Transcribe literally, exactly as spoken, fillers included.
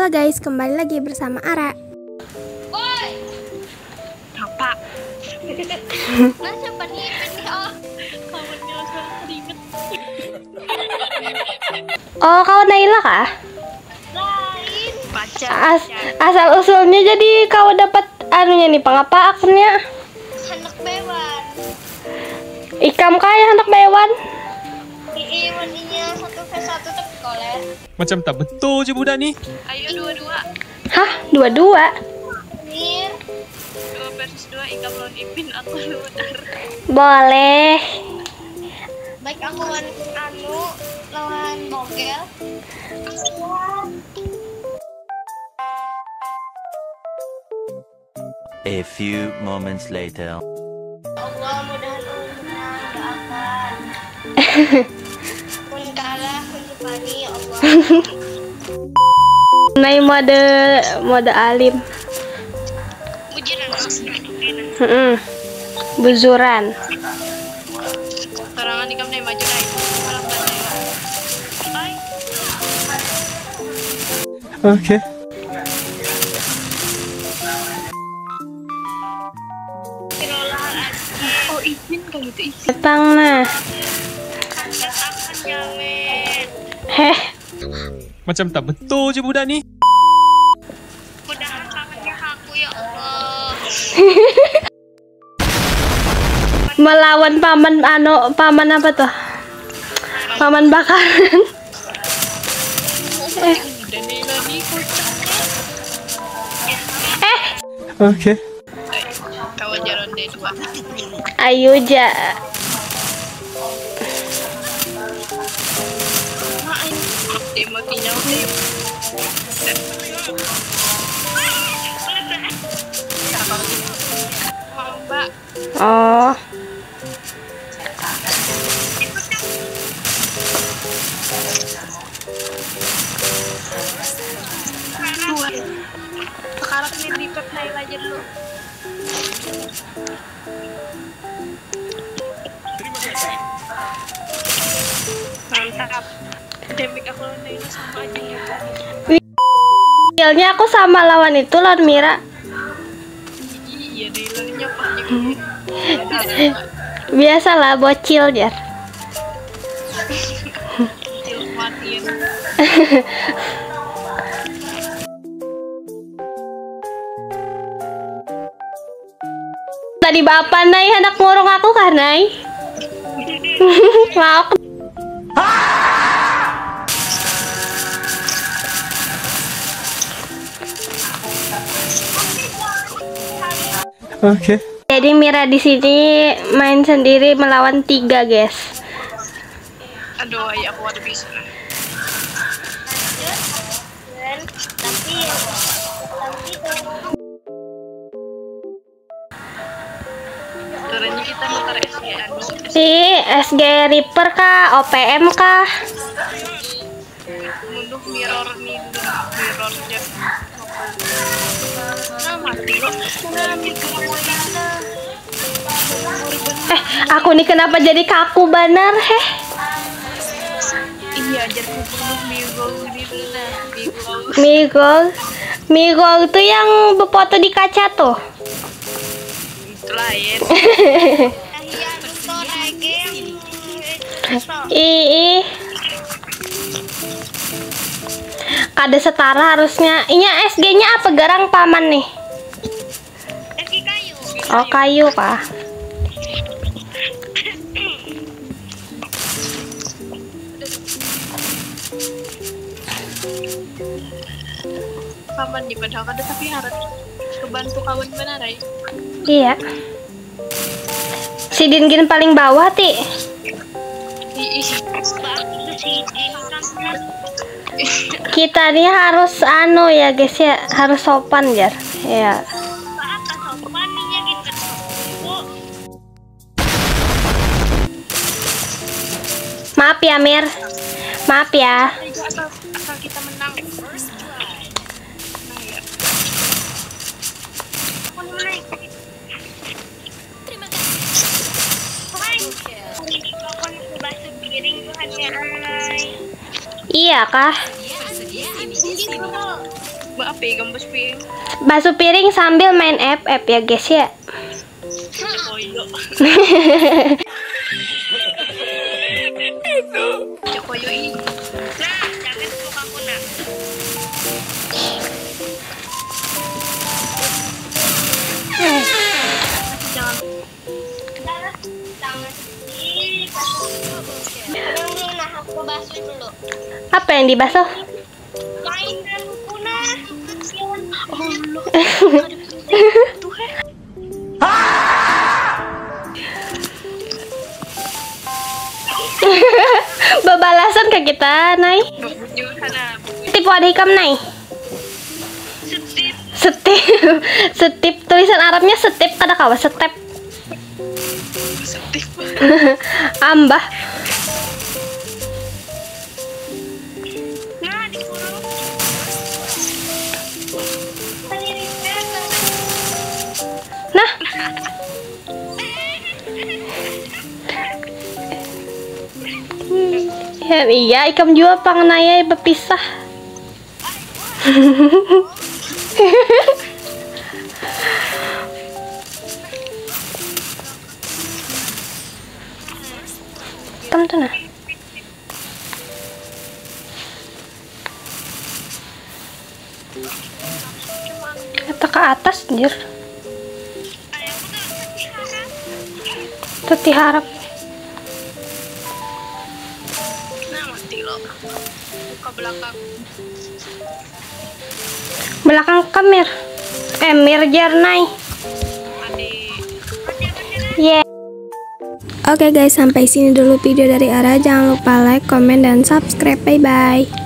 Guys, kembali lagi bersama Ara. Apa? Nah, siapa nih? Ini oh, kawannya langsung keringet. Oh, kawan Naila kah? Lain. Pacar. As asal usulnya jadi kau dapat anunya nih, pangapa akunnya? Anak bewan. Ikam kah yang anak bewan? Ii, waninya satu v satu tapi koler. Macam tak betul je budak ni. Ayo dua-dua. Hah, dua-dua? Mir. Dua versus dua, ikam lawan Ipin, aku lawan Ara. Boleh. Baik, aku lawan anu, lawan Bogel. A few moments later. Allah, mudahan ulun menang, doakan. Mun kalah, mun dipani, ya Allah. Nai mode mode alim. Ujian anak. Heeh. Buzuran. Sorangan ikam deh, maju deh. Malam bantai lah. Hai. Oke. Oh, izin kali itu, izin. Datang nah. Katakan jamet. Heh. Macam tak betul je budak ni. Mudahan kangennya aku, ya Allah. Melawan paman anu, paman apa tuh? Paman bakaran. Udah nih, lagi kocaknya. Eh, Oke. Kawan jalan D dua. Ayo ja. Mak, ayo. Dia mau tinggal, ayo. Mamba. Oh. Luar. Sekarang ini lipat naik aja dulu. Mantap. Damage aku lawan Naila sama aja ya. Skillnya aku sama lawan itu, lawan Mira. Iya, Nailanya apa gitu. Biasalah, bocil jar. Kecil kematian. Tadi bapak nai hendak ngurung aku kah nai? Maaf. Oke. Jadi Mira di sini main sendiri melawan tiga, guys. Aduh, ya aku ada bisa. Tapi tapi Caranya kita muter S G anu. Si S G Reaper kah, O P M kah? Munduh mirror nih dulu, mirrornya. Nah, mati lo. Nah, mikir mau ini lah. Eh, aku nih kenapa jadi kaku banar, heh? Iya, ajar kubunuh Migol ini dulu nah, Migol. Migol. Migol tuh yang befoto di kaca tuh. Itu lain. Ahian, store lagi yang Ih, ih. Kada setara harusnya. Inya S G-nya apa garang paman nih? Lagi kayu. Oh, kayu kah? Kapan di padahal kada tapi harus kebantu kawan benar ay. Iya. Sidin gin paling bawah ti. Ih, ih. Bang, itu si Jin kan. Kita nih harus anu ya guys ya, harus sopan jar. Ya. Apa sopan nih ya gitu. Bu, Maaf ya Mir. Maaf ya. aja asal asal kita menang. Nah, ya. Aku mulai. Hai. Aku basuh piring Tuhan ya ay. Iya kah? Ini dulu. Mbak apa ya, gambas piring? Basuh piring sambil main F F ya guys ya. Ada koyo. Ada koyo ini. Nah, jangan suka aku nak. Jangan. Jangan. Ih, basuh dulu. Belum nih, nah aku basuh dulu. Apa yang dibasuh? Mainan punah. Oh, lu. Tuh, heh. Babalasan ke kita, Nai. Bujur sana. Tipu ada ikam, Nai. Setip. Setip. Setip, tulisan Arabnya setip, kada kawa setep. Setip. Ambah. Nah, dikurung. Nah. Ya, iya, ikam jua pang, Nai, berpisah. Ikam tuh, nah. Kita ke atas, jir. Teti harap. Nah, mati lo. Buka belakang. Belakang kamir. Eh, mir, jar, Nai. Adi. Yeah. Oke guys, sampai sini dulu video dari Ara. Jangan lupa like, comment, dan subscribe. Bye bye.